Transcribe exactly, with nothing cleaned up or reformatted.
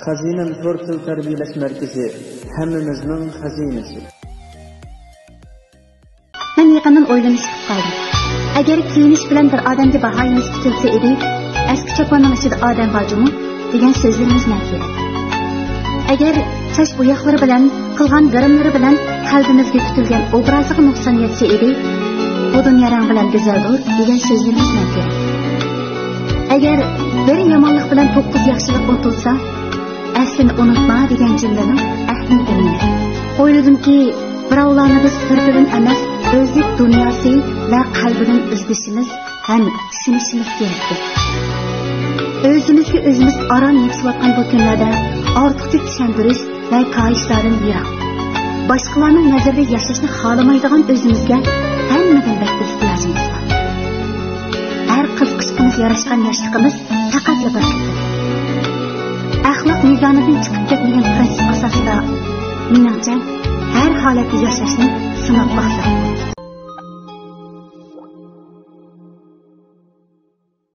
خەزىنەم تور تىل تەربىيەلەش مەركىزى، ھەممىمىزنىڭ خەزىنىسى. مەن يېقىندىن ئويلىنىش قىلىپ قالدىم. ئەگەر كىيىنىش بىلەن بىر ئادەمگە باھا يېنىش پۈتۈلسە ئىدى، ئەسكى چاپاننىڭ ئىچىدە ئادەم بار جۇمۇ، دېگەن سۆزلىرىمىز نەگە كېرەك؟ ئەگەر چاچ بوياقلىرى بىلەن، قىلغان گىرىملىرى بىلەن قەلبىمىزگە پۈتۈلگەن ئوبرازىغا نۇقسان يەتسە ئىدى، بۇ دۇنيا رەڭ بىلەن گۈزەلدۇر، دېگەن سۆزلىرىمىز نەگە كېرەك؟ ئەگەر بىر يامانلىق بىلەن توققۇز ياخشىلىق ئۇنتۇلسا، ئەسلىنى ئۇنتۇما دېگەن جۈملىنىڭ ئەھمىيىتى نېمە؟ ئويلىدىمكى، بىراۋلارنى بىز سىرتىدىن ئەمەس، ئۆزلۈك دۇنياسى ۋە قەلبىدىن ئىزدىشىمىز ھەم چۈشىنىشىمىز كېرەكتۇر. ئۆزىمىزگە ئۆزىمىز ئاران يېتىشىۋاتقان بۇ كۈنلەردە ئارتۇقچە چۈشەندۈرۈش ۋە كاھىشلاردىن يىراق، باشقىلارنىڭ نەزىرىدە ياشاشنى خالىمايدىغان ئۆزىمىزگە ھەممىدىن بەك ئېھتىياجىمىز بار. ھەر قىزىقىشقىمىز ياراشقان ياشلىقىمىز پەقەتلا بىر كۈنلۈك. ئەخلاق مىزانىدىن چىقىپ كەتمىگەن پىرىنسىپ ئاساسىدا، مېنىڭچە، ھەر ھالەتتە ياشاشنى سىناپ باقساق